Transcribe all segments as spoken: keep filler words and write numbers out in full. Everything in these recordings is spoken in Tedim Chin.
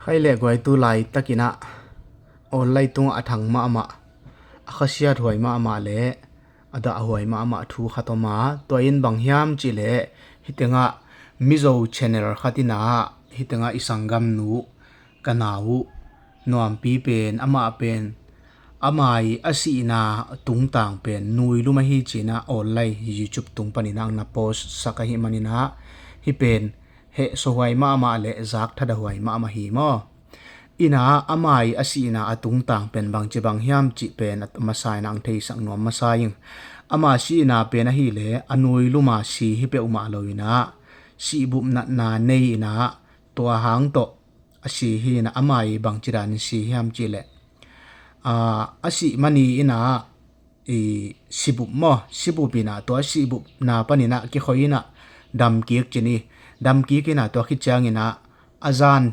Khai le guai, tu laitakin ah online tungah a thang mahmah, a khasiat huai mahmah le a dahhuai mahmah thu khat om a, tua in bang hiam cih leh, hih tengah Mizo channel khat in ah, hih tengah i sanggamnu, ka nau uh Nuampi pen, amah pen ama ii a sihna tungtang pen nuilum ahi ci-in ah online YouTube tung panin ah na post sak ahih manin ah, hih pen hehsuah huai mahmah le zak thada huai mahmah hi maw. In ah ama ii a sihna a tungtang pen bangci bang hiam cih pen a masa in ah hong theisak nuam masa ing. Ama sihna pen ahih leh a nuilum a si hi peuhmah lo in ah, sihbup natna nei in ah, tua hang tawh a si hi in ah, ama ii bangci danin si hiam cih leh, aa, a sih ma ni in ah, i, sibup maw, sibup in ah, tua sihbupna panin ah kikhoi in ah dam kik ci ni. Dam kik in ah, tua khit ciangin ah a zan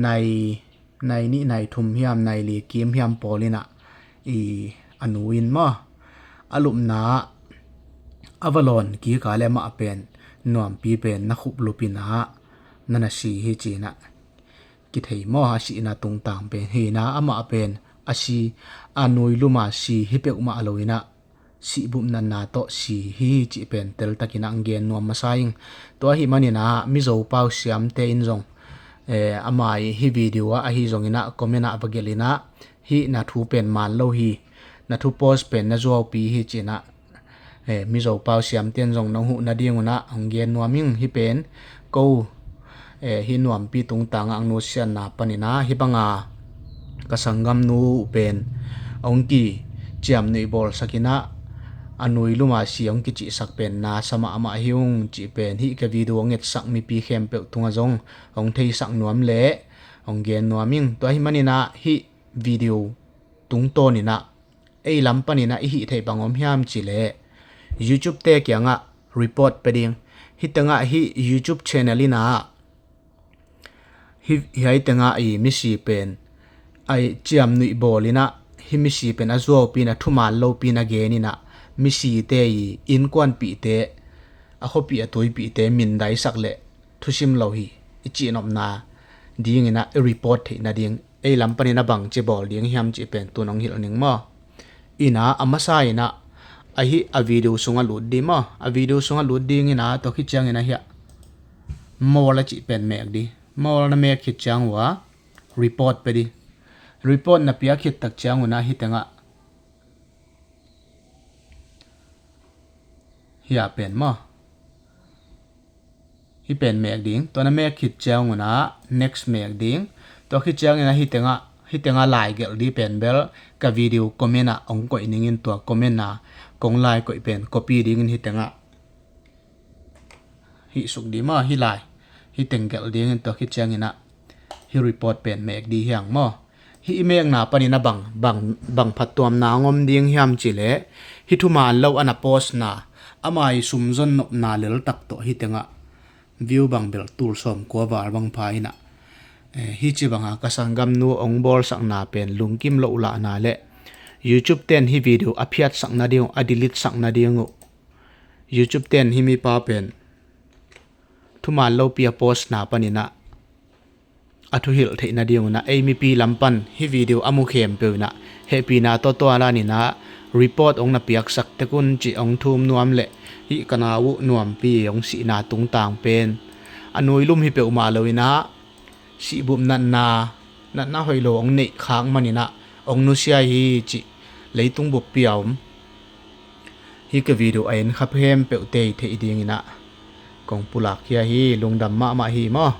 nai, nai nih nai thum hiam, nai li kim hiam pawl in ah, i, a nu in maw, a lupna ah a va lawn kik a leh amah pen, Nuampi pen na khuplup in ah na na si hi ci-in ah kithei maw. A sihna tungtang pen hi in ah, amah pen a si, a nuilum a si hi peuhmah lo in ah, sihbup natna tawh si hi cih pen teltakin ah hong gen nuam masa ing. Tua ahih manin ah Mizo pau siamte in zong, eh, ama ii hih video ah ahi zongin ah comment ah va gelh in ah, hih na thu pen man lo hi, na thu post pen na zuaupi hi ci-in ah, eh, Mizo pau siamte in zong nong huh nadingun ah hong gen nuam ing. Hih pen ko, eh, hih Nuampi tungtang ah hong nusiatna panin ah, hih banga ka sanggamnu uh pen hong kiciamnuih bawlsak in ah, a nuilum a si hong kicihsak pen nasa mahmah hi ung cih pen hih ka video hong etsak mipi khempeuh tungah zong hong theisak nuam leh hong gen nuam ing. Tua ahih manin ah hih video tungtawn in ah ei lam panin ah i hih theih bang om hiam cih leh, YouTube te kiangah report pia ding. Hih tengah hih YouTube channel in ah, hih, hiai tengah i misi pen a ciamnuih bawl in ah, hih misi pen a zuaupi in ah, thuman lopi in a gen in ah, misite i innkuanpihte, a khuapih a tuipihte mindaisak leh thusim lo hi, i cihnopna dingin ah i report theih nading ei lam panin ah bangci bawl ding hiam cih pen tu-in hong hilh ning maw. In ah a masa in ah, a hih a video sungah lut ding maw. A video sungah lut dingin ah, tua khit ciangin ah hiah more a cih pen mek ding. More na mek khit ciang uh ah report pia ding. Report na piak khit tak ciangun ah hih tengah, hiah pen maw, hih pen mek ding. Tua na mek khit ciangun ah next mek ding. Tua khit ciangin ah hih tengah, hih tengah lai gelh ding pen bel ka video comment ah hong koih ning in, tua comment ah kong lai koih pen copy dingin hih tengah hih suk ding maw, hih lai, hih teng gelh dingin, tua khit ciangin ah hih report pen mek ding hi hang maw. Hih i mekna panin ah bang, bang, bang phattuamna hong om ding hiam cih leh, hih thuman lo a na postna, ama ii sum zon nopna leltak tawh hih tengah view bang bel tul sawmkua val bang pha in ah, eh, hih ci banga ka sanggamnu hong bawlsakna pen lungkim loh lahna leh YouTube ten hih video a phiatsak nading uh, a delete sak nading uh, YouTube ten hih mipa pen thuman lopi a postna panin ah a thuhilh theih nadingun ah, ei mipi lam pan hih video a mu khempeuh in ah hehpihna tawtawlan in ah report hong na piaksak tek un cih hong thum nuam leh, hih ka nau uh Nuampi hong sihna tungtang pen a nuilum hi peuhmah lo in ah, sihbup natna, natna hoih lo hong neih khak manin ah hong nusia hi cih leitung buppi a om hih ka video a en kha khempeuhte i theih dingin ah kong pulak khia hi. Lungdam mahmah hi maw.